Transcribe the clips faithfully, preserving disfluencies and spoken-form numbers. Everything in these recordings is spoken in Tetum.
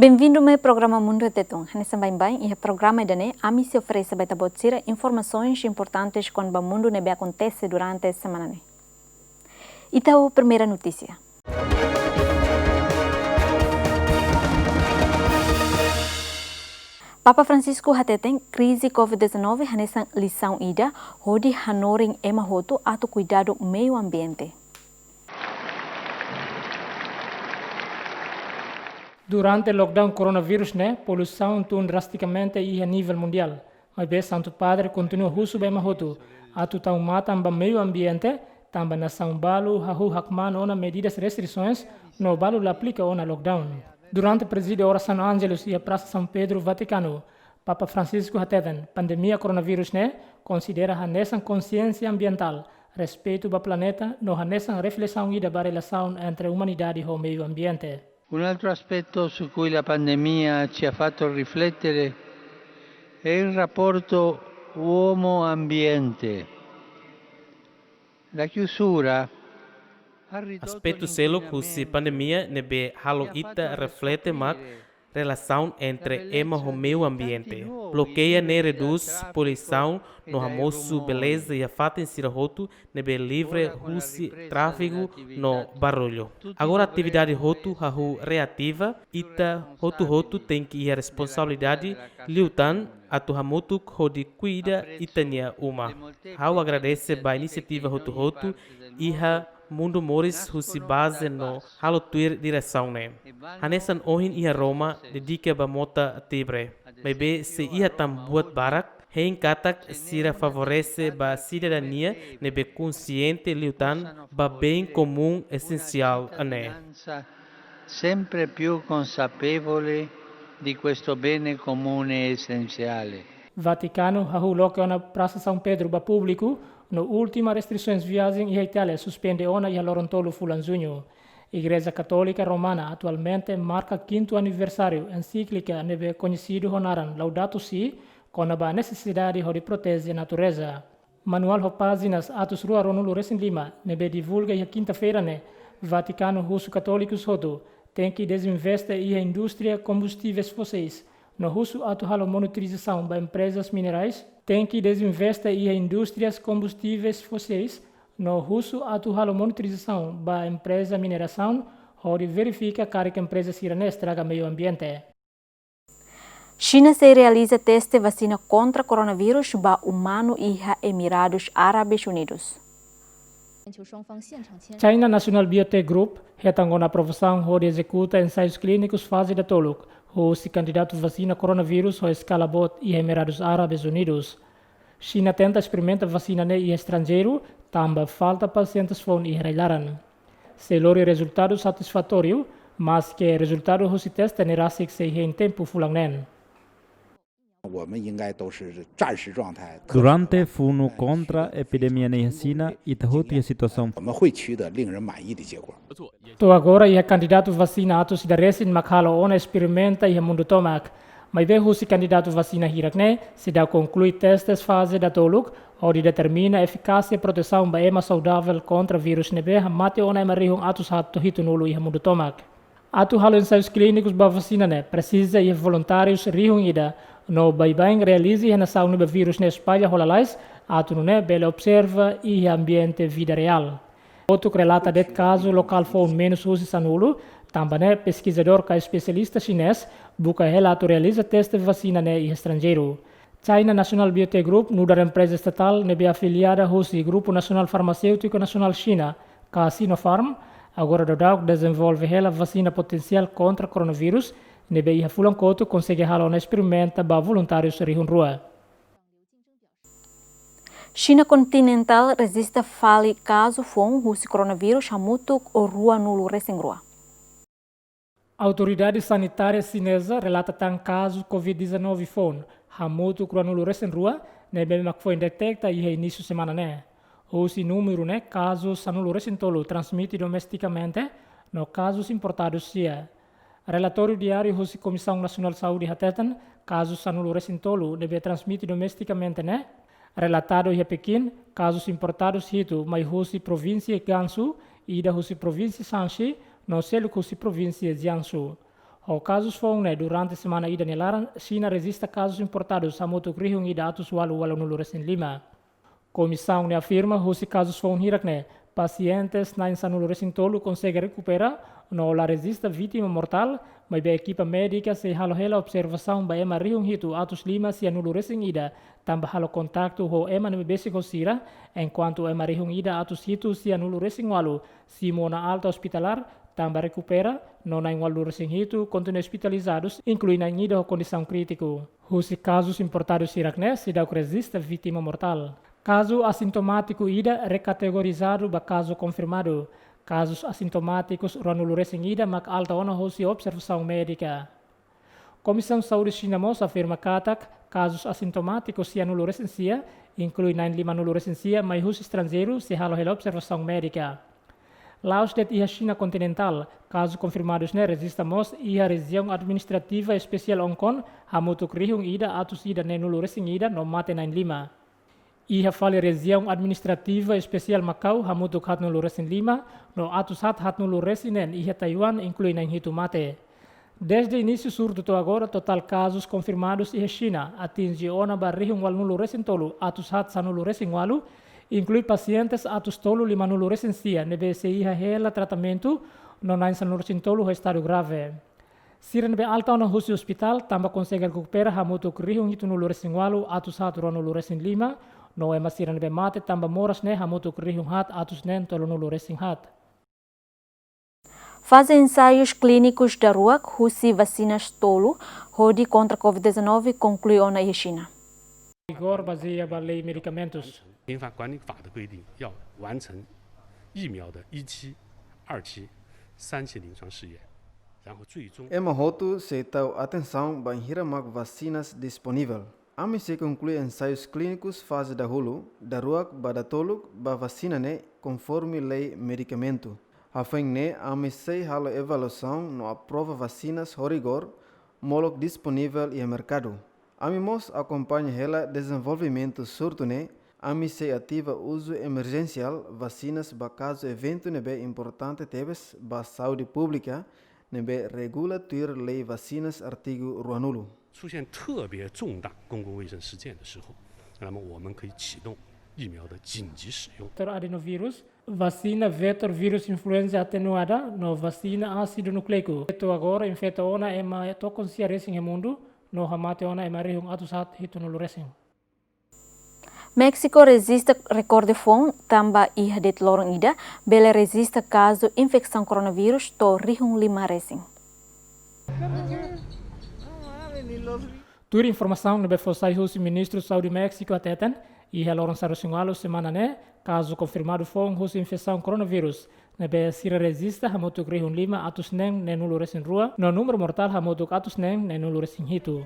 Benvindu mai programa Mundu iha Tetun. Hanesan baibain, iha programa ida-ne'e, ami sei oferese ba ita-boot sira informasoens importantes kona-ba mundu ne'ebé akontese durante semana ne'e. Ita ho primeira notísia. Papa Francisco hateten krize covid dezanove hanesan lisaun ida hodi hanorin ema hotu atu kuidadu meiu ambiente. Durante lockdown coronavírus ne'e, poluisaun tun drastikamente iha nivel mundiál. Maibé Santu Padre kontinua husu ba ema hotu atu tau matan ba meiu ambiente, tanba nasaun balu hahú hakmaan ona medidas restrisoens no balu la aplika ona lockdown. Durante prezide orasaun Angelus iha Prasa São Pedro, Vatikanu, Papa Francisco hateten pandemia coronavírus ne'e konsidera hanesan konsiénsia ambientál, respeitu ba planeta no hanesan reflesaun ida ba relasaun entre umanidade ho meiu ambiente. Un altro aspetto su cui la pandemia ci ha fatto riflettere è il rapporto uomo-ambiente. La chiusura ha ridotto... Aspetu seluk husi pandemia ne'ebé halo ita reflete mak relasaun entre ema ho meiu ambiente. Blokeia ne'e redús poluisaun no hamosu beleza iha fatin sira hotu ne'ebé livre husi tráfegu no barullu. Agora atividade hotu hahú reativa, ita hotu-hotu tenke iha responsabilidade liután atu hamutuk hodi kuida ita-nia uma. Ha'u agradese ba inisiativa hotu-hotu iha mundu moris husi baze no halo tuir diresaun ne'e. Hanesan ohin iha Roma dedika ba mota Tibre. Maibé sei iha tan buat barak, hein katak sira favorese ba sidadania ne'ebé konsiente liután ba bem comum essencial ne'e. Sempre più consapevole di questo bene comune essenziale. Vatikanu hahú loke ona Prasa São Pedro ba públiku, no última restrisoens viajen iha Itália suspende ona iha loron tolu fulan Juñu. Igreja Katólika Romana atualmente marka kintu aniversáriu ensíklika ne'ebé koñesidu ho naran Laudato Si, kona-ba nesesidade hodi proteje natureza. Manuál ho pájinas atus rua ruanulu resin lima ne'ebé divulga iha kinta-feira ne'e, Vatikanu husu katólikus hotu tenke dezinveste iha indústria kombustíveis fóseis, no husu atu halo monitorizasaun ba emprezas minerais, tenke dezinveste iha indústrias kombustíveis fóseis, no husu atu halo monitorizasaun ba empreza minerasaun, hodi verifika karik empreza sira-ne'e estraga meiu ambiente. Xina sei realiza teste vasina kontra coronavírus ba umanu iha Emiradus Árabes Unidus. China National Biotech Group hetan ona aprovasaun hodi ezekuta ensaius klínikus faze datoluk husi kandidatu vasina coronavírus ho eskala boot iha Emiradus Árabes Unidus. Xina tenta esperimenta vasina ne'e iha estranjeiru, tanba falta pasientes foun iha rai-laran. Sei lori rezultadu satisfatóriu, maske rezultadu husi teste ne'e rasik sei hein tempu fulan neen. 我们应该都是战时状态。 Durante funu kontra epidemia ne'e iha Xina, ita hotu iha situasaun. 我们会取得令人满意的结果。 To'o agora iha kandidatu vasina atus ida resin mak halo ona esperimenta iha mundu tomak. Maibé husi kandidatu vasina hirak ne'e, seidauk konklui testes faze datoluk, hodi determina efikásia protesaun ba ema saudavel kontra vírus ne'ebé hamate ona ema rihun atus haat to'o hitunulu iha mundu tomak. Atu halo ensaius klínikus ba vasina ne'e, presiza iha voluntárius rihun ida, no baibain realiza iha nasaun ne'ebé vírus ne'e espalla ho lalais, atu nune'e bele observa iha ambiente vida reál. Kotuk relata de'it kazu lokál foun menus husi sanulu, tanba ne'e peskizadór ka espesialista xinés buka hela atu realiza teste vasina ne'e iha estranjeiru. China National Biotech Group nu'udar empreza estatál ne'ebé afiliada husi Grupu Nasionál Farmaséutiku Nasionál Xina, ka Sinopharm, agora daudauk dezenvolve hela vasina potensiál kontra coronavírus, ne'ebé iha fulan kotuk konsege halo ona esperimenta ba voluntárius rihun rua. Xina kontinentál rejista fali kazu foun husi coronavírus hamutuk ruanulu resin rua. Autoridade sanitária xineza relata tan kazu covid dezanove foun hamutuk ruanulu resin rua ne'ebé mak foin deteta iha inísiu semana ne'e. Husi númeru ne'e, kazu sanulu resin tolu transmite domestikamente, no kazus importadus sia. Relatóriu diáriu husi Komisaun Nasionál Saúde hateten, kazu sanulu resin tolu ne'ebé transmite domestikamente ne'e relatadu iha Pekin, kazus importadus hitu mai husi provínsia Gansu, ida husi provínsia Shanxi, no seluk husi provínsia Jiangsu. Ho kazus foun ne'e, durante semana ida nia laran, Xina rejista kazus importadus hamutuk rihun ida atus ualu ualunulu resin lima. Komisaun ne'e afirma husi kazus foun hirak ne'e, pasientes na'in sanulu resin tolu konsege rekupera, no la rejista vítima mortál, maibé ekipa médika sei halo hela observasaun ba ema rihun hitu atus lima sianulu resin ida, tanba halo kontaktu ho ema ne'ebé besik ho sira, enkuantu ema rihun ida atus hitu sianulu resin ualu simu ona alta ospitalár, tanba rekupera, no na'in ualunulu resin hitu kontinua ospitalizadus, inklui na'in ida ho kondisaun krítiku. Husi kazus importadus hirak ne'e, seidauk rejista vítima mortál. Kazu asintomátiku ida rekategorizadu ba kazu konfirmadu. Kazus asintomátikus ruanulu resin ida mak alta ona husi observasaun médika. Komisaun Saúde Xina mós afirma katak, kazus asintomátikus sianulu resin sia, inklui na'in limanulu resin sia mai husi estranjeiru, sei halo hela observasaun médika. La'ós de'it iha Xina kontinentál, kazu konfirmadus ne'e rejista mós iha Rejiaun Administrativa Espesiál Hong Kong, hamutuk rihun ida atus ida neenulu resin ida no mate na'in lima. Iha fali Rejiaun Administrativa Espesiál Makau, hamutuk haatnulu resin lima, no atus haat haatnulu resin neen iha Taiwan, inklui na'in hitu mate. Dezde inísiu surtu to'o agora, totál kazus konfirmadus iha Xina atinje ona ba rihun ualunulu resin tolu atus haat sanulu resin ualu, inklui pasientes atus tolu limanulu resin sia ne'ebé sei iha hela tratamentu, no na'in sanulu resin tolu ho estadu grave. Sira ne'ebé alta ona husi ospitál tanba konsege rekupera hamutuk rihun hitunulu resin ualu atus haat ruanulu resin lima, no ema sira ne'ebé mate tanba moras ne'e hamutuk rihun haat atus neen tolunulu resin haat. Faze ensaius klínikus daruak husi vasinas tolu hodi kontra covid dezanove konklui ona iha Xina. Rigór bazeia ba lei medikamentus. 民法管理法的规定，要完成疫苗的一期、二期、三期临床试验，然后最终 Ema hotu sei tau atensaun bainhira mak vasinas disponível. Ami sei konklui ensaius klínikus faze dahuluk, daruak ba datoluk ba vasina ne'e konforme lei medikamentu. Hafoin ne'e ami sei halo avaliasaun no aprova vasinas ho rigór, molok disponível iha merkadu. Ami mós akompaña hela dezenvolvimentu surtu ne'e, ami sei ativa uzu emerjensiál vasinas ba kazu eventu ne'ebé importante tebes ba saúde públika, ne'ebé regula tuir lei vasinas artigu ruanulu. 出现特别重大公共卫生事件的时候，那么我们可以启动疫苗的紧急使用。 Doutór Adenovirus, vasina vetór vírus influenza atenuada, no vasina ásidu nukleiku. To'o agora infeta ona ema tokon sia resin iha mundu, no hamate ona ema rihun atus haat hitunulu resin. Méxiku rejista rekorde foun tanba iha de'it loron ida bele rejista kazu infesaun koronavírus to'o rihun lima resin. Tuir informasaun ne'ebé fó sai husi Ministru Saúde Méxiku hateten, iha loron sanulu-resin-ualu semana ne'e, kazu konfirmadu foun husi infesaun koronavírus ne'ebé sira rejista hamutuk rihun lima atus neen neenulu resin rua, no númeru mortál hamutuk atus neen neenulu resin hitu.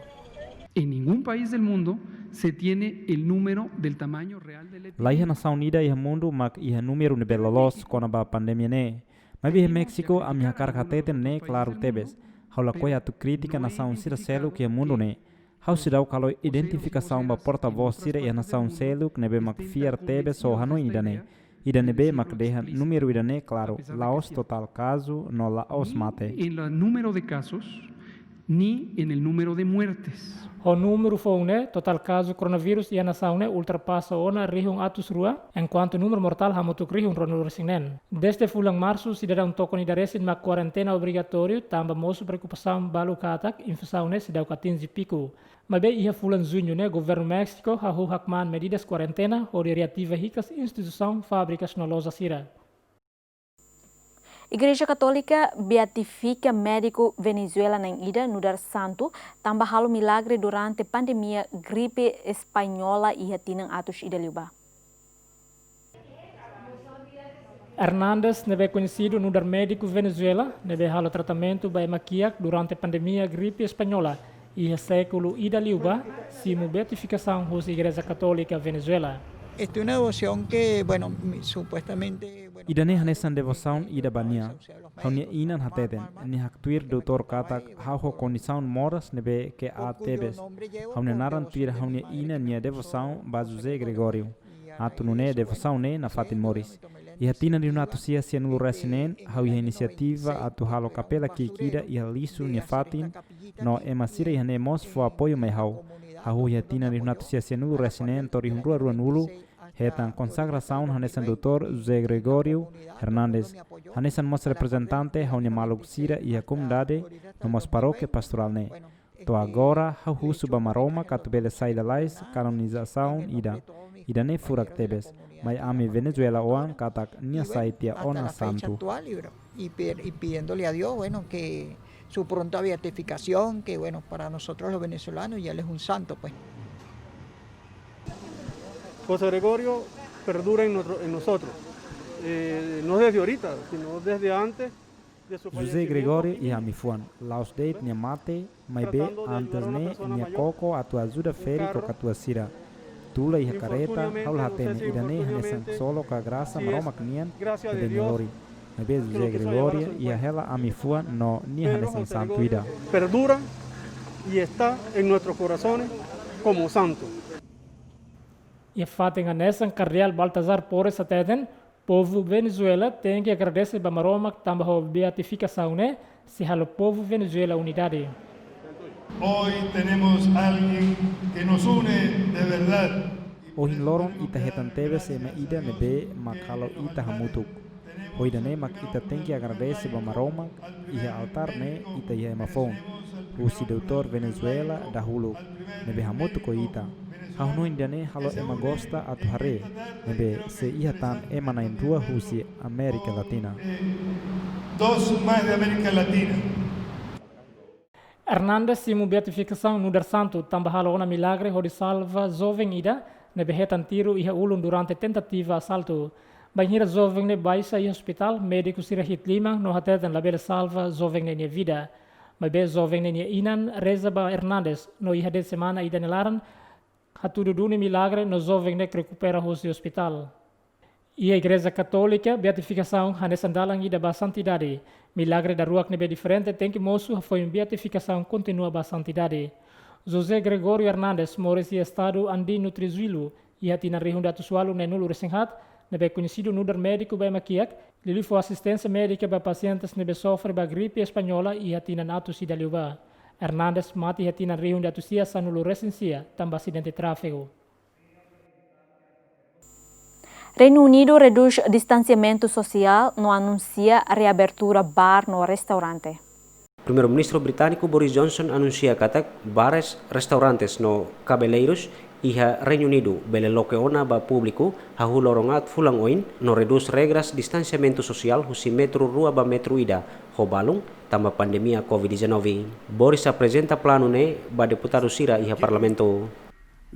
En ningún país del mundo se tiene el número del tamaño real de la epidemia. La iha nasaun ida iha mundu mak iha númeru ne'ebé loloos kona-ba pandemia ne'e. Maibé iha Méxiku, ami hakarak hateten ne'e klaru tebes. Ha'u lakohi atu kritika nasaun sira seluk iha mundu ne'e. Ha'u seidauk halo identifikasaun ba portavós sira iha nasaun seluk ne'ebé mak fiar tebes ho hanoin ida-ne'e. Ida-ne'ebé mak dehan númeru ida-ne'e klaru, la'ós totál kazu no la'ós mate. En el número de casos, ni en el número de muertes. Ho númeru foun ne'e, totál kazu koronavírus iha nasaun ne'e ultrapasa ona rihun atus rua, enkuantu númeru mortál hamutuk rihun ruanulu resin neen. Dezde fulan Marsu, sidadaun tokon ida resin mak kuarentena obrigatóriu, tanba mosu preokupasaun balu katak infesaun ne'e seidauk atinje piku. Maibé iha fulan Juñu ne'e, governu Méxiku hahú hakmaan medidas kuarentena hodi reativa hikas instituisaun, fábrikas no loja sira. Igreja Katólika beatifika médiku Venezuela na'in ida nu'udar santu, tanba halo milagre durante pandemia gripe española iha tinan atus ida liubá. Hernández, ne'ebé koñesidu nu'udar médiku Venezuela, ne'ebé halo tratamentu ba ema kiak durante pandemia gripe española iha sékulu ida liubá, simu beatifikasaun husi Igreja Katólika Venezuela. Esta es una devoción que, bueno, mi-, supuestamente, bueno, ida-ne'e hanesan devosaun ida ba nia. Ha'u-nia inan hateten, nia haktuir doutór katak ha'u ho kondisaun moras ne'ebé ke aat tebes. Ha'u-nia naran tuir ha'u-nia inan nia devosaun ba José Gregorio. Atu nune'e devosaun ne'e nafatin moris. Iha tinan rihun atus sia sianulu-resin-neen, ha'u iha inisiativa atu halo kapela ki'ik ida iha lixu nia fatin, no ema sira iha ne'e mós fó apoiu mai ha'u. Hahú iha tinan rihun atus sia sianulu-resin-neen to'o rihun rua ruanulu, hetan konsagrasaun hanesan Doutór José Gregorio Hernandes, hanesan mós reprezentante ha'u-nia maluk sira iha komunidade no mós parókia pastorál ne'e. To'o agora, ha'u husu ba Maromak atu bele sai lalais kanonizasaun ida. Ida-ne'e furak tebes, mai ami Venezuela-oan katak nia sai tiha ona santu. Y, y pidiéndole a Dios, bueno, que su pronta beatificación, que, bueno, para nosotros los venezolanos ya él es un santo, pues. José Gregorio perdura en nuestro, en nosotros. Eh, no desde ahorita, sino desde antes. José Gregorio iha ami-fuan, la'ós de'it nia mate, maibé antes ne'e nia koko atu ajuda ferik ho katuas sira. Tula iha kareta, ha'u la hatene, ida-ne'e hanesan ksolok ka grasa Maromak nian ne'ebé nia lori. Maibé José Gregorio iha hela ami-fuan no nia hanesan santu ida. Perdura y está en nuestros corazones como santo. Iha fatin hanesan, Kardeál Baltazar Porras hateten, povu Venezuela tenke agradese ba Maromak tanba ho beatifikasaun ne'e sei halo povu Venezuela unidade. Hoy tenemos alguien que nos une de verdad. Ohin loron ita hetan tebes ema ida ne'ebé mak halo ita hamutuk. Ho ida-ne'e mak ita tenke agradese ba Maromak, iha altár ne'e ita iha ema foun. Husi Doutór Venezuela dahuluk, ne'ebé hamutuk ho ita. Ha'u hanoin ida-ne'e halo ema gosta atu haree, ne'ebé sei iha tan ema na'in-rua husi Amérika Latina. Dos más de América Latina. Hernandes simu beatifikasaun nu'udar santu, tanba halo ona milagre hodi salva joven ida ne'ebé hetan tiru iha ulun durante tentativa asaltu. Bainhira joven ne'e baixa iha ospitál, médiku sira hi'it liman no hateten labele salva joven ne'e nia vida. Maibé joven ne'e nia inan reza ba Hernandes, no iha de'it semana ida nia laran, hatudu duni milagre no joven ne'e rekupera husi ospitál. Iha Igreja Katólika, beatifikasaun hanesan dalan ida ba santidade. Milagre daruak ne'ebé diferente tenke mosu hafoin beatifikasaun kontinua ba santidade. José Gregorio Hernandes moris iha estadu Andino Trujillo, iha tinan rihun atus ualu neenulu-resin-haat, ne'ebé koñesidu nu'udar médiku ba ema kiak, liuliu fó asisténsia médika ba pasientes ne'ebé sofre ba gripe española iha tinan atus ida liubá. Hernandes mate iha tinan rihun atus sia sanulu-resin-sia, tanba asidente tráfegu. Reinu Unidu redús distansiamentu sosiál no anunsia reabertura bar no restaurante. Primeiru-Ministru britániku Boris Johnson anunsia katak bares, restaurantes no kabeleirus iha Reinu Unidu bele loke ona ba públiku hahú loron aat fulan oin no redús regras distansiamentu sosiál husi metru rua ba metru ida ho balun, tanba pandemia covid dezanove. Boris aprezenta planu ne'e ba deputadu sira iha parlamentu.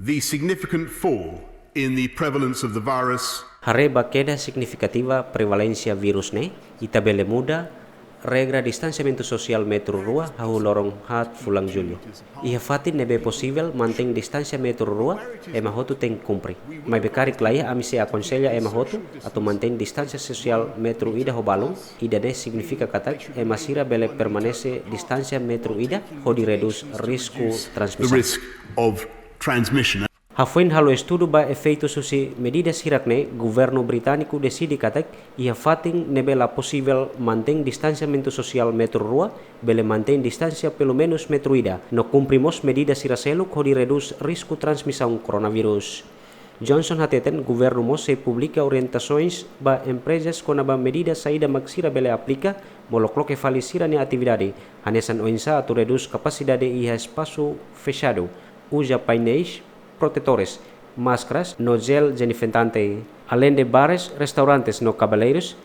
The significant fall in the prevalence of the virus. Haree ba keda signifikativa prevalénsia vírus ne'e, ita bele muda regra distansiamentu sosiál metru rua hahú loron haat fulan Jullu. Iha fatin ne'ebé posivel mantein distánsia metru rua, ema hotu tenke kumpre. Maibé karik laiha, ami sei akonsella ema hotu atu mantein distánsia sosiál metru ida ho balun, ida-ne'e signifika katak ema sira bele permanese distánsia metru ida hodi redús risku transmisaun. The risk of transmission. Hafoin halo estudu ba efeitus husi medidas hirak-ne'e, governu britániku deside katak iha fatin ne'ebé la posivel mantein distansiamentu sosiál metru rua, bele mantein distánsia pelumenus metru ida, no kumpre mós medida sira seluk hodi redús risku transmisaun koronavírus. Johnson hateten governu mós sei publika orientasoens ba emprezas kona-ba medida saida mak sira bele aplika molok loke fali sira-nia atividade, hanesan oinsá atu redús kapasidade iha espasu fexadu, uza painéis protetores, máskaras no jel dezinfetante. Aleinde bares, restaurantes no kabeleirus,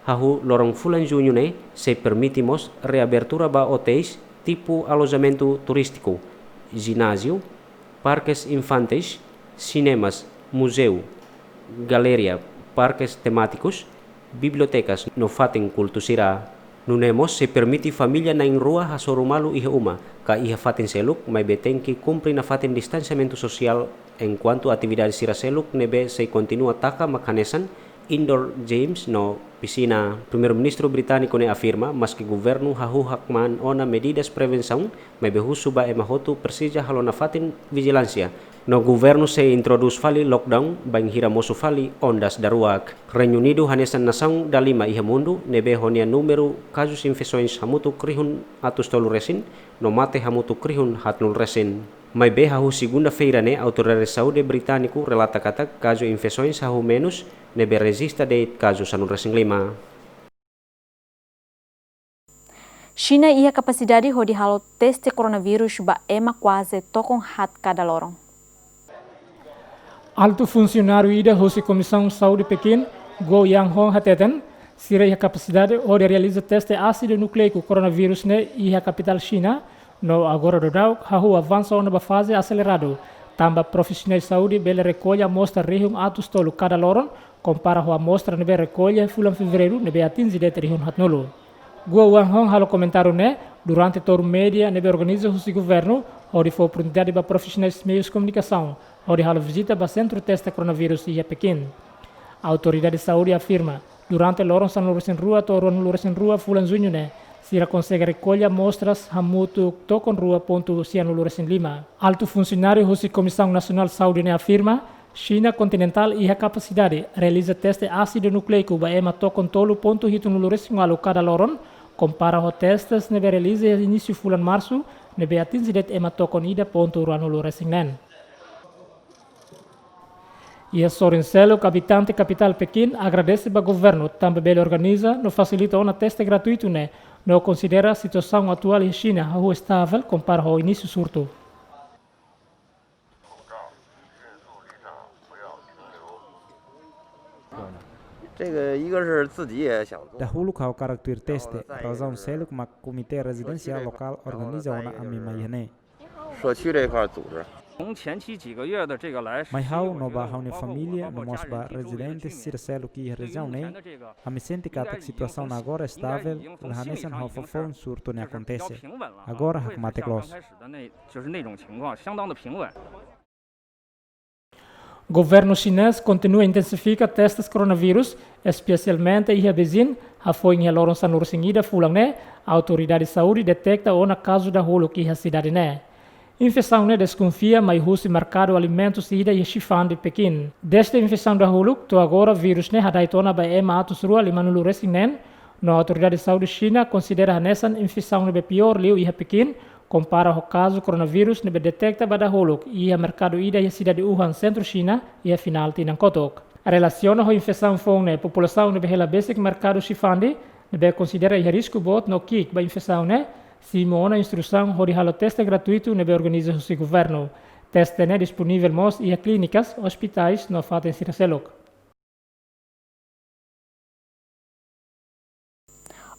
hahú loron fulan Juñu ne'e sei permite mós reabertura ba otéis tipu alojamentu turístiku, jináziu, parkes infantis, sinemas, muzeu, galeria, parkes temátikus, bibliotekas no fatin kultu sira. Nune'e mós sei permite família na'in-rua hasoru malu iha uma ka iha fatin seluk, maibé tenke kumpre nafatin distansiamentu sosiál, enkuantu atividade sira seluk ne'ebé sei kontinua taka mak hanesan indoor games no pisina. Primeiru-Ministru britániku ne'e afirma, maski governu hahú hakmaan ona medidas prevensaun, maibé husu ba ema hotu presiza halo nafatin vijilánsia, No governu sei introdús fali lockdown bainhira mosu fali ondas daruak. Reinu Unidu hanesan nasaun dalima iha mundu ne'ebé ho nia númeru kazus infesoens hamutuk rihun atus tolu resin, no mate hamutuk rihun haatnulu resin. Maibé hahú segunda-feira ne'e autoridade saúde britániku relata katak kazu infesoens hahú menus, ne'ebé rejista de'it kazu sanulu resin lima. Xina iha kapasidade hodi halo teste koronavírus ba ema kuaze tokon haat kada loron. Altu funsionáriu ida husi Komisaun Saúde Pekin, Guo Yanghong hateten, sira iha kapasidade hodi realiza teste ásidu nukleiku koronavírus ne'e iha kapitál Xina, no agora daudaun hahú avansa ona ba faze aseleradu, tanba profisionál saúde bele rekolla amostra rihun atus tolu kada loron, kompara ho amostra ne'ebé rekolla fulan Fevereiru ne'ebé atinje de'it rihun haatnulu. Guo Yanghong halo komentáriu ne'e durante tour média ne'ebé organiza husi governu, hodi fó oportunidade ba profisionais meius komunikasaun hodi halo vizita ba sentru teste koronavírus iha Pekin. Autoridade saúde afirma, durante loron sanulu resin rua to'o ruanulu resin rua fulan Juñu ne'e, sira konsege rekolla amostras hamutuk tokon rua pontu sianulu resin lima. Altu funsionáriu husi Komisaun Nasionál Saúde ne'e afirma, Xina kontinentál iha kapasidade realiza teste ásidu nukleiku ba ema tokon tolu pontu hitunulu resin ualu kada loron, kompara ho testes ne'ebé realiza iha inísiu fulan Marsu, ne'ebé atinje de'it ema tokon ida pontu ruanulu resin neen. Iha sorin seluk, abitante kapitál Pekin agradese ba governu tanba bele organiza no fasilita ona teste gratuitu ne'e, no konsidera situasaun atuál iha Xina hahú estável kompara ho inísiu surtu. 这个一个是自己也想做。 Dahuluk ha'u hakarak tuir teste, razaun seluk mak komité rezidensiál lokál organiza ona ami mai iha ne'e. 社区这一块组织。 Mai ha'u no ba ha'u-nia família, no mós ba rezidente sira seluk iha rejiaun ne'e, ami sente katak situasaun agora estável, la hanesan ho fofoun surtu ne'e akontese. Agora hakmatek loos. 就是那种情况，相当的平稳。 Governu xinés kontinua intensifika testes koronavírus, espesialmente iha Beijing, hafoin iha loron sanulu resin ida fulan ne'e, autoridade saúde deteta ona kazu dahuluk iha sidade ne'e. Infesaun ne'e deskonfia mai husi merkadu alimentus ida iha Shifan de Pekin. Dezde infesaun dahuluk, to'o agora vírus ne'e hada'et ona ba ema atus rua limanulu resin neen, no autoridade saúde Xina konsidera hanesan infesaun ne'ebé piór liu iha Pekin, kompara ho kazu koronavírus ne'ebé deteta ba dahuluk iha merkadu ida iha sidade Wuhan, sentru Xina, iha finál tinan kotuk. Relasiona ho infesaun foun ne'e, populasaun ne'ebé hela besik merkadu Shifan de, ne'ebé konsidera iha risku boot no ki'ik ba infesaun ne'e, simu ona instrusaun hodi halo teste gratuitu ne'ebé organiza husi governu. Teste ne'e disponivel mós iha klínikas, ospitais no fatin sira seluk.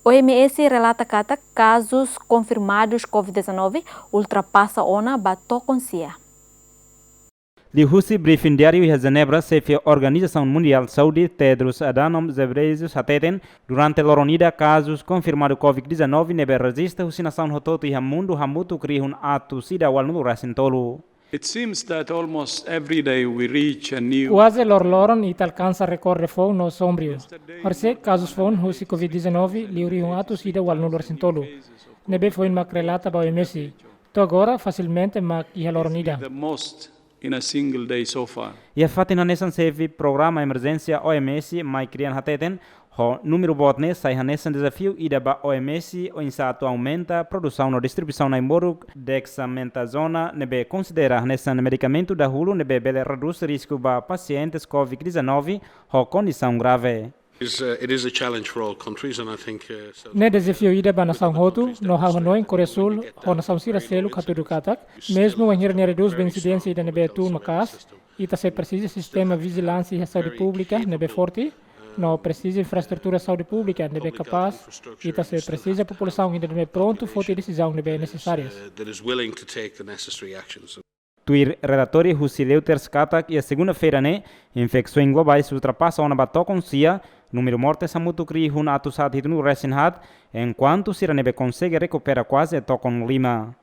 O M S relata katak kazus konfirmadus Covid dezanove ultrapasa ona ba tokon sia. Liuhusi briefing diáriu iha Jenebra, xefe Organizasaun Mundiál Saúde, Tedros Adhanom Ghebreyesus hateten, durante loron ida kazus konfirmadu Covid dezanove ne'ebé rejista husi nasaun hotu-hotu iha mundu hamutuk rihun atus ida ualunulu resin tolu. It seems that almost every day we reach a new... Kuaze loroloron ita alkansa rekorde foun no sombriu. Horisehik kazus foun husi Covid dezanove liu rihun atus ida ualunulu resin tolu, ne'ebé foin mak relata ba O M S. To'o agora, fasilmente mak iha loron ida. The most in a single day so far. Iha fatin hanesan, xefe programa emerjénsia O M S, Mike Ryan hateten, ho númeru boot ne'e sai hanesan dezafiu ida ba O M S, oinsá atu aumenta produsaun no distribuisaun na'in-boruk dexametazona, ne'ebé konsidera hanesan medikamentu dahuluk ne'ebé bele redús risku ba pasientes Covid dezanove ho kondisaun grave. Is, uh, it is a challenge for all countries, and I think, uh, so... Ne'e dezafiu ida ba nasaun hotu, no ha'u hanoin Koreia Súl ho nasaun sira seluk hatudu katak, mezmu wainhira nia redús ba insidénsia ida ne'ebé tun maka'as, ita sei presiza sistema vijilánsia iha saúde públika ne'ebé forte, no presiza infraestrutura saúde públika ne'ebé kapás, ita sei presiza populasaun ida ne'ebé prontu foti desizaun ne'ebé nesesárias. Uh, that is willing to take the necessary actions. Tuir relatóriu husi Reuters katak iha segunda-feira ne'e, infesaun globais ultrapasa ona ba tokon sia, númeru mortes hamutuk rihun atus haat hitunulu resin haat, enkuantu sira ne'ebé konsege rekupera kuaze tokon lima.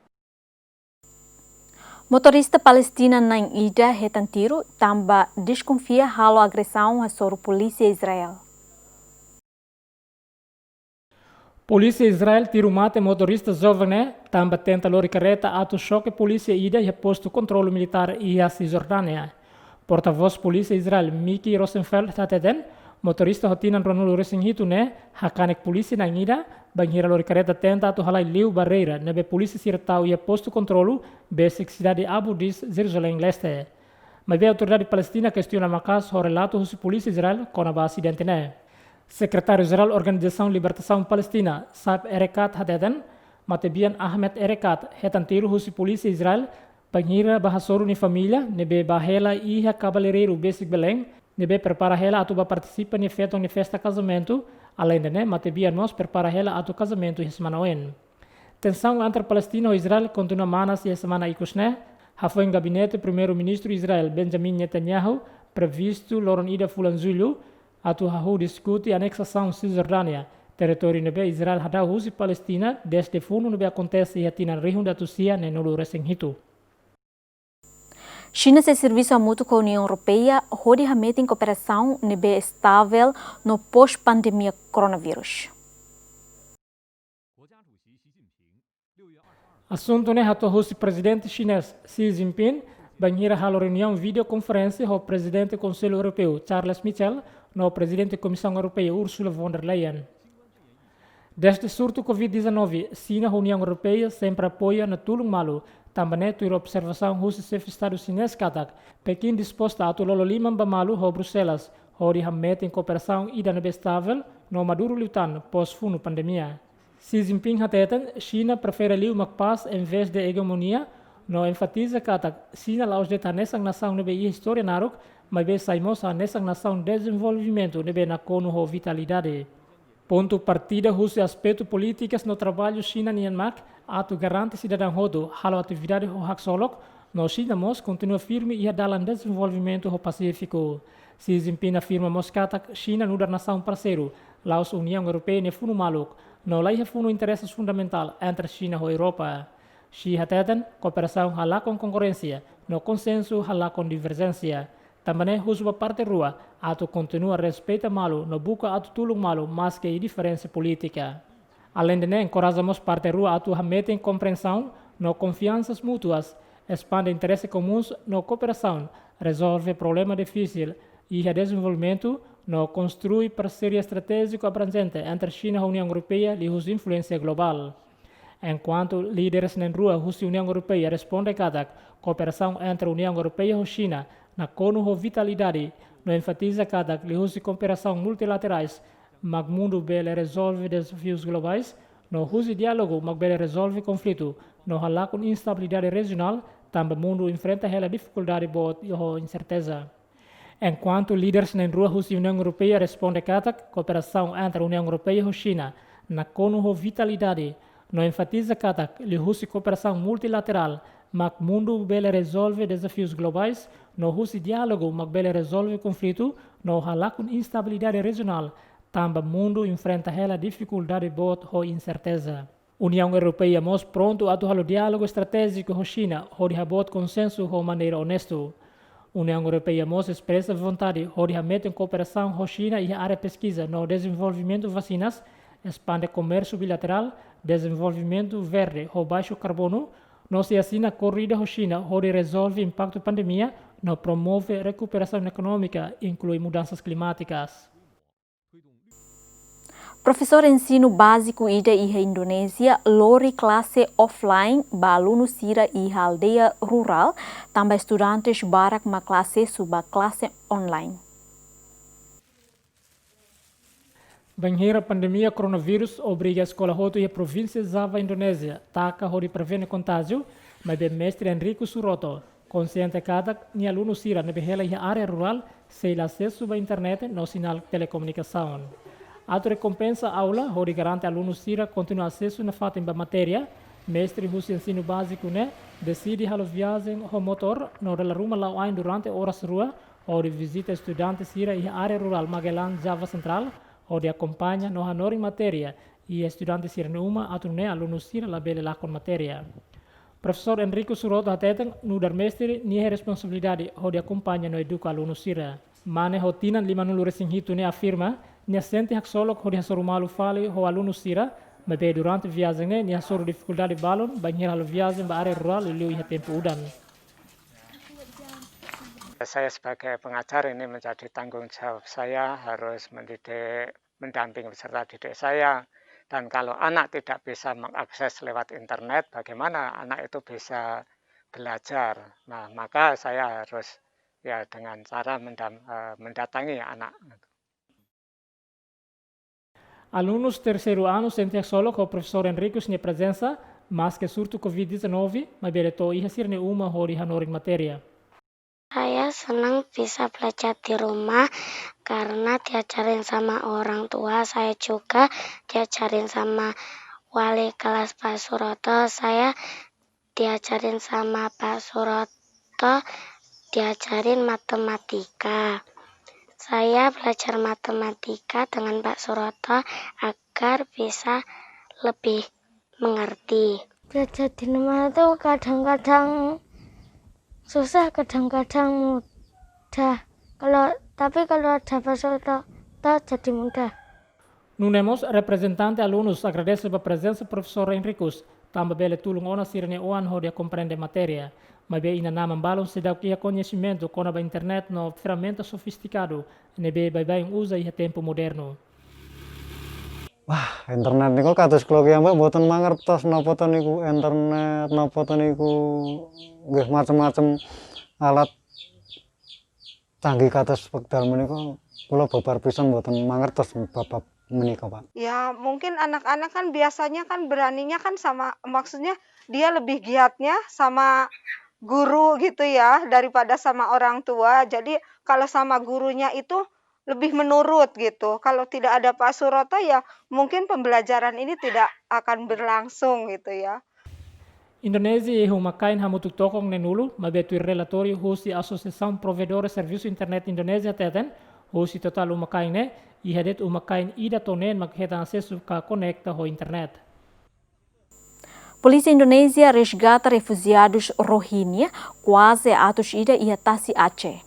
Motorista Palestina na'in ida hetan tiru, tanba deskonfia halo agresaun hasoru polísia Israel. Polísia Israel tiru mate motorista joven ne'e tanba tenta lori karreta atu xoke polísia ida iha postu kontrolu militár iha Sisjordánia. Portavós Polísia Israel, Miki Rosenfeld, hateten, motorista ho tinan ruanulu-resin-hitu ne'e hakanek polísia na'in ida bainhira lori karreta tenta atu halai liu barreira ne'ebé polísia sira tau iha postu kontrolu besik sidade Abu Dis, Jeruzalein Leste. Maibé autoridade Palestina kestiona maka'as ho relatu husi polísia Israel kona-ba asidente ne'e. Sekretáriu Jerál Organizasaun Libertasaun Palestina, Saeb Erekat, hateten, matebian Ahmed Erekat hetan tiru husi polísia Israel bainhira bá hasoru nia família ne'ebé bá hela iha kabeleireiru besik Belém, ne'ebé prepara hela atu bá partisipa nia feton nia festa kazamentu. Aleinde ne'e, matebian mós prepara hela atu kazamentu iha semana oin. Tensaun entre Palestina ho Israel kontinua manas iha semana ikus ne'e. Hafoin gabinete Primeiru-Ministru Israel, Benjamin Netanyahu, previstu loron ida fulan Jullu atu hahú diskute aneksasaun Sisjordánia, territóriu ne'ebé Israel hadau husi Palestina dezde funu ne'ebé akontese iha tinan rihun atus sia neenulu-resin-hitu. Xina sei servisu hamutuk ho Uniaun Europeia hodi hametin kooperasaun ne'ebé estavel no pós-pandemia koronavírus. Asuntu ne'e hato'o husi Prezidente xinés Xi Jinping bainhira halo reuniaun videokonferénsia ho Prezidente Konsellu Europeu Charles Michel no Prezidente Komisaun Europeia Ursula von der Leyen. Dezde surtu Covid dezanove, Xina ho Uniaun Europeia sempre apoia no tulun malu. Tanba ne'e tuir observasaun husi xefe Estadu xinés katak Pekin disposta atu lolo liman ba malu ho Bruxelas hodi hametin kooperasaun ida ne'ebé estavel no maduru liután pós funu pandemia. Xi Jinping hateten Xina prefere liu mak pás envezde egemonia, no enfatiza katak Xina la'ós de'it hanesan nasaun ne'ebé iha istória naruk, maibé sai mós hanesan nasaun dezenvolvimentu ne'ebé nakonu ho vitalidade. Pontu partida husi aspetu polítikas no traballu Xina nian mak atu garante sidadaun hotu halo atividade ho haksolok, no Xina mós kontinua firme iha dalan dezenvolvimentu ho pasífiku. Xi Jinping afirma mós katak Xina nu'udar nasaun parseiru, la'ós Uniaun Europeia nia funu maluk, no laiha funu interese fundamentál entre Xina ho Europa. Xi hateten, kooperasaun halakon konkorrénsia, no konsensu halakon diverjénsia. Tanba ne'e husu ba parte rua atu kontinua respeita malu no buka atu tulun malu maske iha diferensa polítika. Aleinde ne'e, enkoraja mós parte rua atu hametin komprensaun no konfiansas mútuas, espande interese komuns no kooperasaun, rezolve problema difisil iha dezenvolvimentu, no konstrui parseria estratéjiku abranjente entre Xina ho Uniaun Europeia liuhusi influénsia globál. Enkuantu líderes na'in rua husi Uniaun Europeia responde katak kooperasaun entre Uniaun Europeia ho Xina nakonu ho vitalidade, no enfatiza katak liuhusi kooperasaun multilaterais mak mundu bele rezolve dezafius globais, no husi diálogu mak bele rezolve konflitu no halakon instabilidade rejionál, tanba mundu enfrenta hela difikuldade boot ho inserteza. Enkuantu líderes na'in rua husi Uniaun Europeia responde katak kooperasaun entre Uniaun Europeia ho Xina nakonu ho vitalidade, no enfatiza katak liuhusi kooperasaun multilaterál mak mundu bele rezolve dezafius globais, no husi diálogu mak bele rezolve konflitu no halakon instabilidade rejionál, tanba mundu enfrenta hela difikuldade boot ho inserteza. Uniaun Europeia mós prontu atu halo diálogu estratéjiku ho Xina hodi haboot konsensu ho maneira onestu. Uniaun Europeia mós espresa vontade hodi hametin kooperasaun ho Xina iha área peskiza no dezenvolvimentu vasinas, espande komérsiu bilaterál, dezenvolvimentu verde ho baixu karbonu, no sei asina korrida ho Xina hodi rezolve impaktu pandemia no promove rekuperasaun ekonómika, inklui mudansas klimátikas. Profesór ensinu báziku ida iha Indonézia lori klase offline ba alunu sira iha aldeia rurál, tanba estudantes barak mak la asesu ba klase online. Bainhira pandemia koronavírus obriga eskola hotu iha provínsia Java, Indonézia, taka hodi prevene kontájiu, maibé mestre Enrico Suroto konsiente katak nia alunu sira ne'ebé hela iha área rurál sei la asesu ba internet no sinál telekomunikasaun. Atu rekompensa aula hodi garante alunu sira kontinua asesu nafatin ba matéria, mestre husi ensinu báziku ne'e deside halo viajen ho motór no dala ruma la'o ain durante oras rua hodi vizita estudante sira iha área rurál Magelang, Java Sentrál, hodi akompaña no hanorin matéria iha estudante sira-nia uma atu nune'e alunu sira labele lakon matéria. Profesór Enrico Suroto hateten nu'udar mestre nia iha responsabilidade hodi akompaña no eduka alunu sira. Mane ho tinan limanulu-resin-hitu ne'e afirma nia sente haksolok hodi hasoru malu fali ho alunu sira, Maibé durante viajen ne'e nia hasoru difikuldade balun bainhira halo viajen ba área rurál liuliu iha tempu udan. Saya sebagai pengajar ini menjadi tanggung jawab saya harus mendidik, mendampingi peserta didik saya. Dan kalau anak tidak bisa mengakses lewat internet, bagaimana anak itu bisa belajar? Nah, maka saya harus ya dengan cara mendam-, eh, mendatangi anak. Alunus terseiru anu sente haksolok ho Profesór Henricus nia prezensa, maske surtu covid dezanove, maibé bele to'o iha sira-nia uma hodi hanorin matéria. Saya senang bisa belajar di rumah karena diajarin sama orang tua, saya juga diajarin sama wali kelas Pak Suroto, saya diajarin sama Pak Suroto, diajarin matematika. Saya belajar matematika dengan Pak Suroto agar bisa lebih mengerti. Belajar di rumah itu kadang-kadang susah, kadang-kadang mudah. Kalau, tapi kalau ada Pak Suroto, jadi mudah. Nune'e mós, reprezentante alunus agradese ba prezensa Profesór Henricus, tanba bele tulun ona sira-nia oan hodi komprende matéria. Maibé inan-aman balun seidauk iha koñesimentu kona-ba internet no ferramenta sofistikadu ne'ebé baibain uza iha tempu modernu. Wah, internet niku katus kloki amba boten mangertos napa to niku internet, napa to niku nggih macam-macam alat canggih katus wekdal menika, kula babar pisan boten mangertos bab-bab menika, Pak. Ya, mungkin anak-anak kan biasanya kan beraninya kan sama, maksudnya dia lebih giatnya sama guru gitu ya, daripada sama orang tua. Jadi kalau sama gurunya itu lebih menurut gitu. Kalau tidak ada Pak Suroto ya mungkin pembelajaran ini tidak akan berlangsung gitu ya. Indonézia iha uma-kain hamutuk tokon neenulu, maibé tuir relatóriu husi Asosiasaun Provedores Servisu Internet Indonézia hateten, husi totál uma-kain ne'e, iha de'it uma-kain ida to'o neen mak hetan asesu ka konekta ho internet. Polísia Indonézia resgata refujiadus Rohingya kuaze atus ida iha tasi Aceh.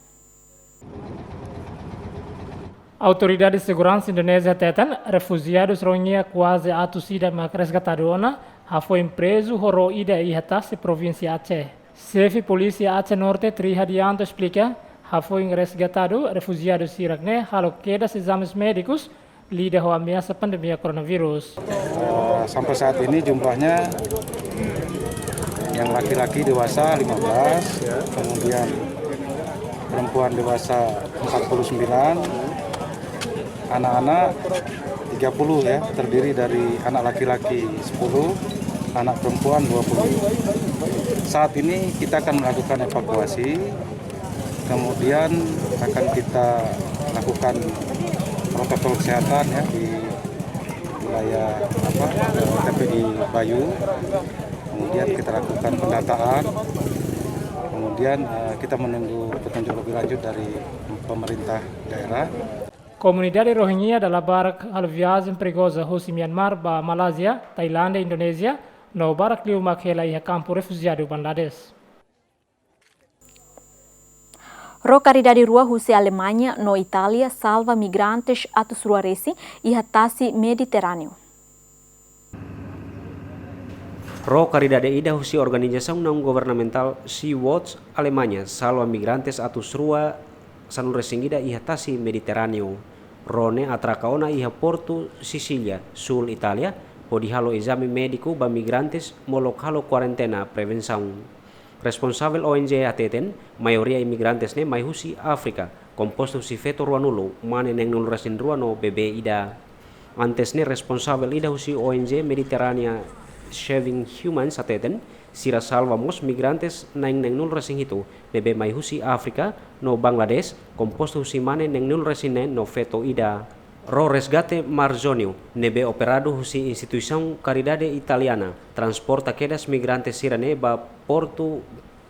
Autoridade Seguransa Indonézia hateten, refujiadus Rohingya kuaze atus ida mak resgatadu ona, hafoin prezu ho ró ida iha tasi provínsia Aceh. Xefe Polísia Aceh Norte, Tri Hadianto, esplika, hafoin resgatadu refujiadu sira-ne'e halo kedas ezames médikus, lida ho ameasa pandemia koronavírus. Eh, sampai saat ini jumlahnya yang laki-laki dewasa lima belas, kemudian perempuan dewasa empat puluh sembilan, anak-anak tiga puluh ya, terdiri dari anak laki-laki sepuluh, anak perempuan dua puluh. Saat ini kita akan melakukan evakuasi, kemudian akan kita lakukan protokol kesehatan ya di wilayah apa, T P I Bayu. Kemudian kita lakukan pendataan, kemudian, eh, kita menunggu petunjuk lebih lanjut dari pemerintah daerah. Komunidade Rohingya dala barak halo viajen perigoza husi Myanmar ba Malázia, Tailándia, Indonézia, no barak liu mak hela iha kampu refujiadu Bangladesh. Ró karidade rua husi Alemaña no Itália salva migrantes atus rua resin iha tasi Mediterráneu. Ró karidade ida husi organizasaun naun-governamentál Sea-Watch Alemaña salva migrantes atus rua sanulu resin ida iha tasi Mediterráneu. Ró ne'e atraka ona iha portu Sisília, súl Itália, hodi halo ezame médiku ba migrantes molok halo kuarentena prevensaun. Responsavel O N G hateten, maioria imigrantes ne'e mai husi Áfrika, kompostu husi feto ruanulu, mane neenulu resin rua no bebé ida. Antes ne'e responsavel ida husi O N G Mediterranean Saving Humans hateten, sira salva mós migrantes na'in neenulu resin hitu, ne'ebé mai husi Áfrika no Bangladesh, kompostu husi mane neenulu resin neen no feto ida. Ró resgate Mare Jonio, ne'ebé operadu husi instituisaun karidade italiana, transporta kedas migrante sira-ne'e ba portu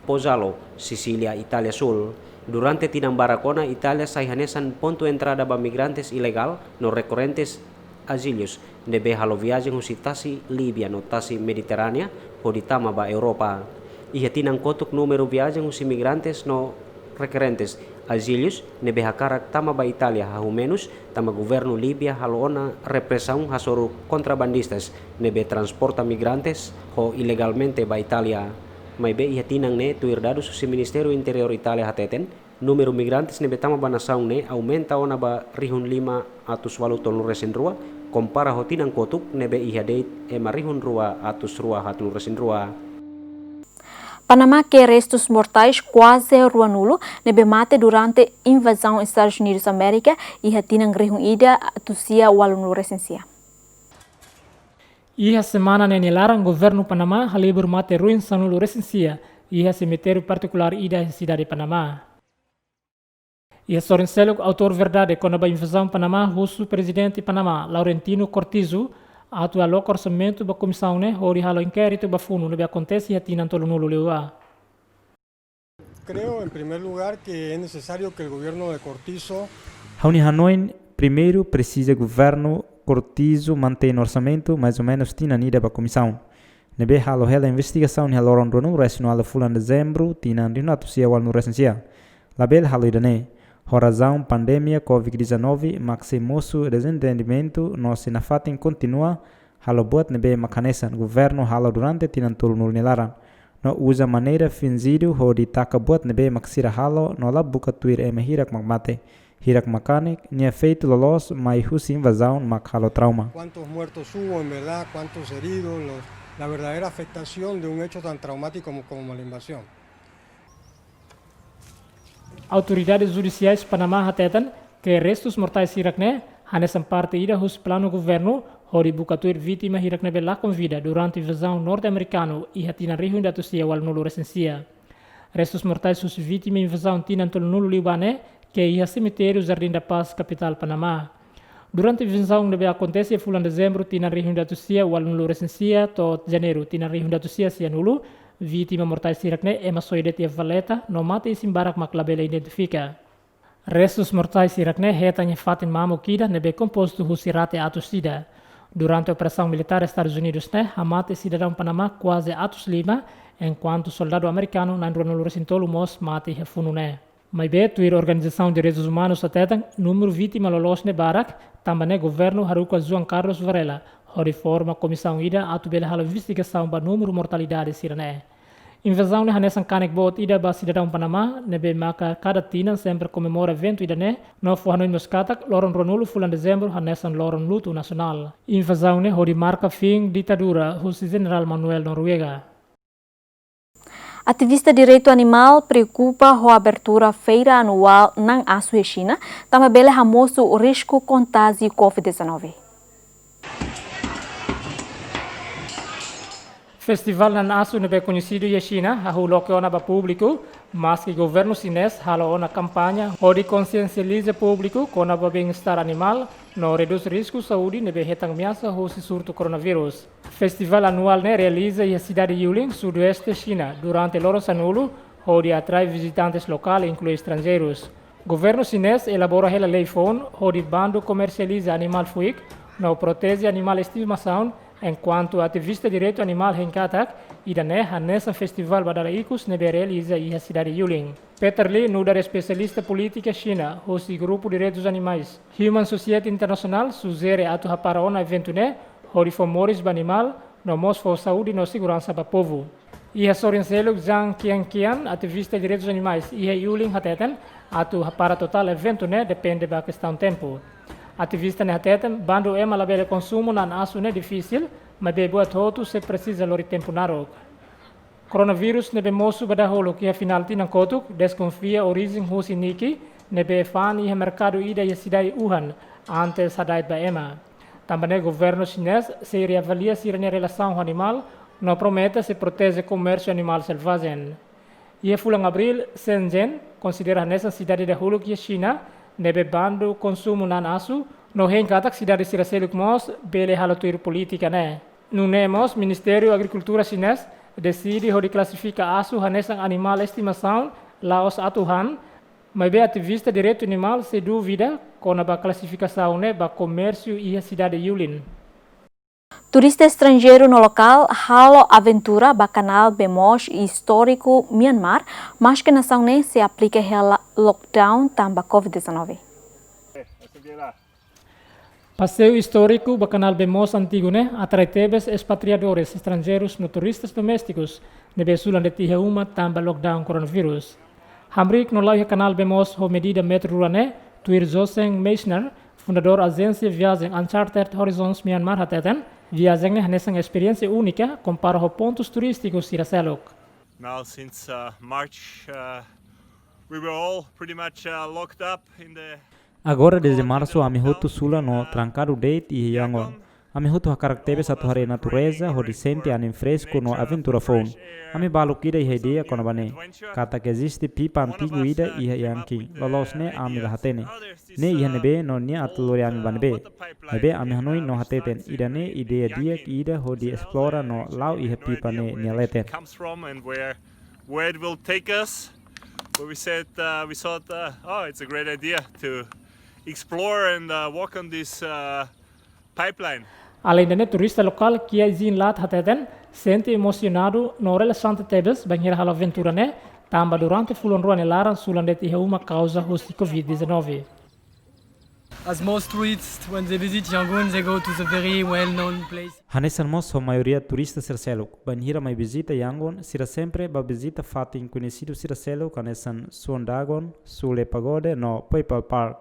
Pozzallo, Sisília, Itália súl. Durante tinan barak ona, Itália sai hanesan pontu entrada ba migrantes ilegál no rekorrentes azíliu, ne'ebé halo viajen husi tasi Líbia no tasi Mediterránea, hodi tama ba Europa. Iha tinan kotuk númeru viajen husi migrantes no rekerentes azilus ne'ebé hakarak tama ba Itália hahú menus, tanba governu Líbia halo ona represaun hasoru kontrabandistas ne'ebé transporta migrantes ho ilegalmente ba Itália. Maibé iha tinan ne'e, tuir dadus husi Ministériu Interiór Itália hateten, númeru migrantes ne'ebé tama ba nasaun ne'e aumenta ona ba rihun lima atus walu tolunulu resin rua, kompara ho tinan kotuk ne'ebé iha de'it ema rihun rua atus rua haatnulu resin rua. Panamá ke'e restus mortais kuaze ruanulu ne'ebé mate durante invazaun Estadus Unidus Amérika iha tinan rihun ida atus sia ualunulu resin sia. Iha semana ne'e nia laran, governu Panamá halibur mate ruin sanulu resin sia iha semitériu partikulár ida iha sidade Panamá. Iha sorin seluk, autór verdade kona-ba invazaun Panamá husu Prezidente Panamá, Laurentino Cortizo, atu aloka orsamentu ba komisaun ne'e hodi halo inkéritu ba funu ne'ebé akontese iha tinan tolunulu liubá. Creo, en primer lugar, que es necesario que el gobierno de Cortizo... Ha'u-nia hanoin, primeiru, presiza governu Cortizo mantein orsamentu mais ou menus tinan ida ba komisaun ne'ebé halo hela investigasaun iha loron ruanulu resin ualu fulan Dezembru tinan rihun atus sia ualunulu resin sia. Labele halo ida-ne'e, ho razaun pandemia covid dezanove mak sei mosu dezentendimentu no sei nafatin kontinua halo buat ne'ebé mak hanesan governu halo durante tinan tolunulu nia laran, no uza maneira finjidu hodi taka buat ne'ebé mak sira halo no la buka tuir ema hirak mak mate, hirak mak kanek, nia efeitu loloos mai husi invazaun mak halo trauma. ¿Cuántos muertos hubo en verdad? ¿Cuántos heridos? Los, la verdadera afectación de un hecho tan traumático como, como la invasión. Autoridades judisiais Panamá hateten ke restus mortais hirak-ne'e hanesan parte ida husi planu governu hodi buka tuir vítima hirak ne'ebé lakon vida durante invazaun norte-amerikanu iha tinan rihun ida atus sia ualunulu resin sia. Restus mortais husi vítima invazaun tinan tolunulu liubá ne'e ke'e iha semitériu Jardim da Paz, kapitál Panamá. Durante invazaun ne'ebé akontese fulan Dezembru tinan rihun ida atus sia ualunulu resin sia to'o Janeiru tinan rihun ida atus sia sianulu, vítima mortais hirak-ne'e ema soe de'it iha valeta no mate isin barak mak labele identifika. Restus mortais hirak-ne'e hetan iha fatin mamuk ida ne'ebé kompostu husi rate atus ida. Durante operasaun militár Estadus Unidus ne'e hamate sidadaun Panamá kuaze atus lima, enkuantu soldadu amerikanu na'in ruanulu resin tolu mós mate iha funu ne'e. Maibé, tuir organizasaun direitus umanus hateten, númeru vítima loloos ne'e barak, tanba ne'e governu haruka Juan Carlos Varela hodi forma komisaun ida atu bele halo investigasaun ba númeru mortalidade sira-ne'e. Invazaun ne'e hanesan kanek boot ida ba sidadaun Panamá, ne'ebé maka kada tinan sempre komemora eventu ida-ne'e, no fó hanoin mós katak loron ruanulu fulan Dezembru hanesan loron lutu nasionál. Invazaun ne'e hodi marka fin ditadura husi Jenerál Manuel Noriega. Ativista direitu animál preokupa ho abertura feira anuál na'an-asu iha Xina, tanba bele hamosu risku kontájiu covid dezanove. Festivál na'an-asu ne'ebé koñesidu iha Xina hahú loke ona ba públiku, maski governu xinés halo ona kampaña hodi konsiensializa públiku kona-ba bem-estar animál no redús risku saúde ne'ebé hetan ameasa husi surtu koronavírus. Festivál anuál ne'e realiza iha sidade Yulin, sudoeste Xina, durante loron sanulu, hodi atrai vizitantes lokál, inklui estranjeirus. Governu xinés elabora hela lei foun hodi bandu komersializa animál fuik no proteje animál estimasaun, enkuantu ativista direitu animál hein katak ida-ne'e hanesan festivál ba dala ikus ne'ebé realiza iha sidade Yulin. Peter Li, nu'udar espesialista polítika Xina husi grupu direitus animais Humane Society International, sujere atu hapara ona eventu ne'e hodi fó moris ba animál, no mós fó saúde no seguransa ba povu. Iha sorin seluk, Zhang Qianqian, ativista direitus animais iha Yulin, hateten atu hapara totál eventu ne'e depende ba kestaun tempu. Ativista ne'e hateten, bandu ema labele konsumu na'an-asu ne'e difisil, maibé buat hotu sei presiza lori tempu naruk. Koronavírus ne'ebé mosu ba dahuluk iha final tinan kotuk, deskonfia orijen husi niki ne'ebé fa'an iha merkadu ida iha sidade Wuhan, antes hada'et ba ema. Tanba ne'e governu xinés sei reavalia sira-nia relasaun ho animál, no promete sei proteje komérsiu animál selvajen. Iha fulan Abríl, Shenzhen konsidera hanesan sidade dahuluk iha Xina ne'ebé bandu konsumu na'an-asu, no hein katak sidade sira seluk mós bele halo tuir polítika ne'e. Nune'e mós, Ministériu Agrikultura xinés deside hodi klasifika asu hanesan animál estimasaun, la'ós atu han, maibé ativista direitu animál sei dúvida kona-ba klasifikasaun ne'e ba komérsiu iha sidade Yulin. Turista estranjeiru no lokál halo aventura ba kanál bee moos istóriku Myanmar, maske nasaun ne'e sei aplika hela lockdown tanba covid dezanove. Paseiu istóriku ba kanál bee moos antigu ne'e atrai tebes espatriadores estranjeirus no turistas doméstikus ne'ebé sulan de'it iha uma tanba lockdown koronavírus. Hamriik no la'o iha kanál bee moos ho medida metru rua ne'e, tuir Joseng Meissner, fundadór ajénsia viajen Uncharted Horizons Myanmar hateten, viajen ne'e hanesan esperiénsia únika kompara ho pontus turístiku sira seluk. Now since uh, March, uh, we were all pretty much uh, locked up in the Agora, dezde marsu, ami hotu sulan no trankadu de'it iha Yangon. Ami hotu hakarak tebes atu haree natureza, hodi sente anin fresku no aventura foun. Ami baluk ida iha ideia kona-ba ne'e, katak eziste pipa antigu ida iha Yankin. Loloos ne'e ami la hatene. Ne'e iha ne'ebé no nia atu lori ami ba ne'ebé. Ne'ebé ami hanoin no hateten, ida-ne'e ideia di'ak ida hodi esplora no la'o iha pipa ne'e nia leten. Where it will take us. But we said, uh, we thought, uh, oh, it's a great idea to explore and uh, walk on this uh, pipeline. Alende ne'e, turista lokál Kia Jin Lat hateten sente emosionadu no relaxante tebes bainhira halo aventura ne'e, tanba durante fulan rua nia laran sulan de'it iha uma kauza husi covid dezanove. As most tourists, when they visit Yangon, they go to the very well-known place. Hanesan mós ho maioria turista sira seluk, bainhira mai vizita Yangon, sira sempre bá vizita fatin koñesidu sira seluk hanesan Suan Dagon, Sule Pagode no Poipal Park.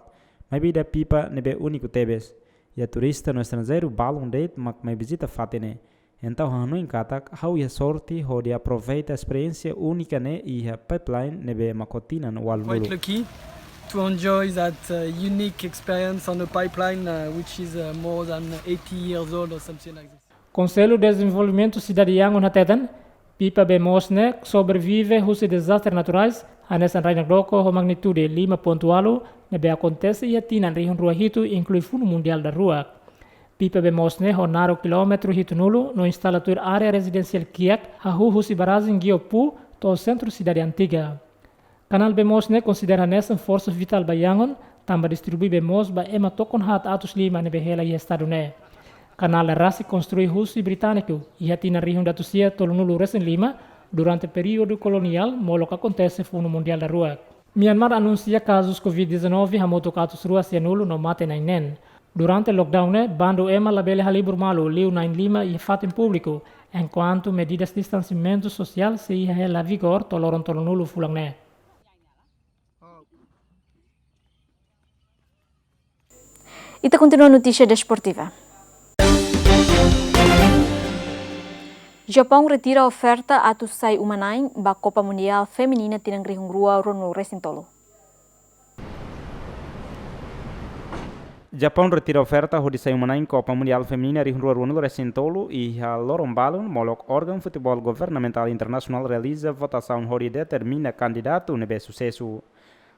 Maibé iha pipa ne'ebé úniku tebes. Iha turista no estranjeiru balun de'it mak mai vizita fatin ne'e. Entaun ha'u hanoin katak ha'u iha sorte hodi aproveita esperiénsia únika ne'e iha pipeline ne'ebé mak ho tinan ualunulu. Quite lucky to enjoy that uh, unique experience on a pipeline uh, which is uh, more than eighty years old or something like this. Konsellu Dezenvolvimentu Sidade Yangon hateten, pipa bee moos ne'e sobrevive husi dezastre naturais, hanesan rai nakdoko ho magnitude lima pontu ualu, ne'ebé akontese iha tinan rihun rua hitu, inklui funu mundiál daruak. Pipa bee moos ne'e ho naruk kilómetru hitunulu no instala tuir área rezidensiál kiak, hahú husi barajen Giopu to'o sentru sidade antiga. Kanál bee moos ne'e konsidera hanesan forsa vitál ba Yangon, tanba distribui bee moos ba ema tokon haat atus lima ne'ebé hela iha estadu ne'e. Kanál ne'e rasik konstrui husi britániku iha tinan rihun ida atus sia tolunulu resin lima, durante períodu koloniál, molok akontese funu mundiál daruak. Myanmar anunsia kazus covid dezanove hamutuk atus rua sianulu no mate na'in neen. Durante lockdown ne'e, bandu ema labele halibur malu liu na'in lima iha fatin públiku, enkuantu medidas distansiamentu sosiál sei iha hela vigór to'o loron tolunulu fulan ne'e. Ita kontinua notísia desportiva. Japaun retira oferta atu sai uma-na'in ba Kopa Mundiál Feminina tinan rihun rua ruanulu resin tolu. Japaun retira oferta hodi sai uma-na'in Kopa Mundiál Feminina rihun rua ruanulu resin tolu iha loron balun, molok órgaun futeból governamentál internasionál realiza votasaun hodi determina kandidatu ne'ebé susesu.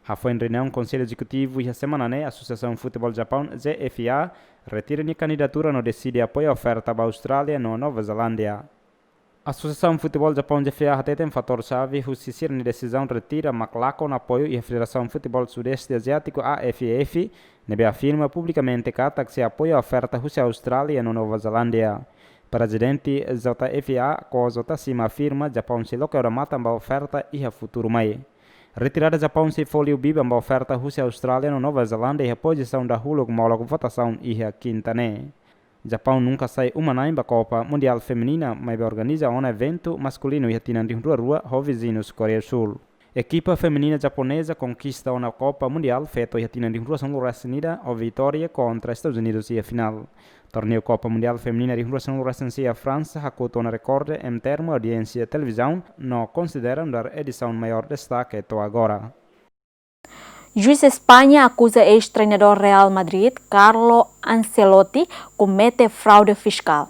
Hafoin reuniaun Konsellu Ezekutivu iha semana ne'e, Asosiasaun Futeból Japaun, J F A, retira nia kandidatura no deside apoia oferta ba Austrália no Nova Zelándia. Asosiasaun Futeból Japaun, J F A, hateten fatór xave husi sira-nia desizaun retira mak lakon apoiu iha Federasaun Futeból Sudeste Aziátiku, A F F, ne'ebé afirma publikamente katak sei apoia oferta husi Austrália no Nova Zelándia. Prezidente J F A, Kozo Tashima, afirma Japaun sei loke odamatan ba oferta iha futuru mai. Retirada Japaun sei fó liu biban ba oferta husi Austrália no Nova Zelándia iha pozisaun dahuluk molok votasaun iha kinta ne'e. Japaun nunka sai uma-na'in ba Kopa Mundiál Feminina, maibé organiza ona eventu maskulinu iha tinan rihun rua rua ho viziñus Koreia Súl. Ekipa feminina japoneza konkista ona Kopa Mundiál feto iha tinan rihun rua sanulu resin ida ho vitória kontra Estadus Unidus iha finál. Torneiu Kopa Mundiál Feminina rihun rua sanulu resin sia iha Fransa hakotu ona rekorde em termu audiénsia televizaun no konsidera nu'udar edisaun maiór destake to'o agora. Juís España akuza eis-treinadór Real Madrid, Carlo Ancelotti, komete fraude fiskál.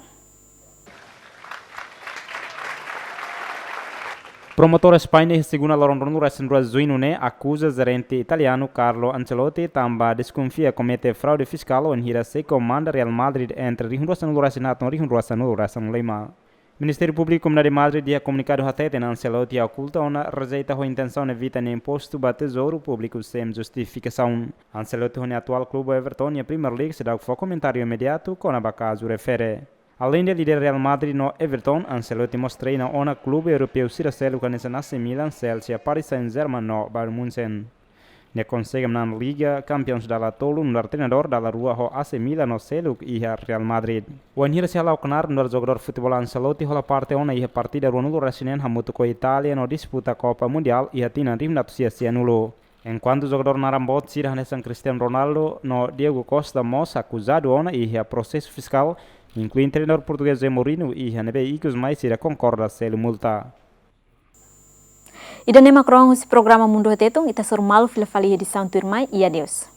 Promotór España iha segunda loron ruanulu resin rua Juñu ne'e akuza jerente italianu Carlo Ancelotti tanba deskonfia komete fraude fiskál wainhira sei komanda Real Madrid entre rihun rua sanulu resin haat no rihun rua sanulu resin lima. Ministériu Públiku Komunidade Madrid iha komunikadu hateten Ancelotti okulta ona rezeita ho intensaun evita nia impostu ba Tezouru Públiku sein justifikasaun. Ancelotti ho nia atuál klube Everton iha Premier League seidauk fó komentáriu imediatu kona-ba kazu refere. Aleinde lidera Real Madrid no Everton, Ancelotti mós treina ona klube europeu sira seluk hanesan A C Milan, Chelsea, Paris Saint-Germain no Bayern Munchen. Nia konsege manán Liga Campeões dala tolu nu'udar treinadór, dala rua ho A C Milan no seluk iha Real Madrid. Wainhira sei hala'o knaar nu'udar jogadór futeból, Ancelotti hola parte ona iha partida ruanulu-resin-neen hamutuk ho Itália no disputa Copa Mundial iha tinan rihun atus sia sianulu. Enkuantu jogadór naran boot sira hanesan Cristiano Ronaldo no Diego Costa mós akuzadu ona iha prosesu fiskál, inklui treinadór portugés José Mourinho, iha ne'ebé ikusmai sira konkorda selu multa. Ida-ne'e mak rohan husi programa Mundu Hetetun, ita hasoru malu fila fali iha edisaun tuirmai, i adeus.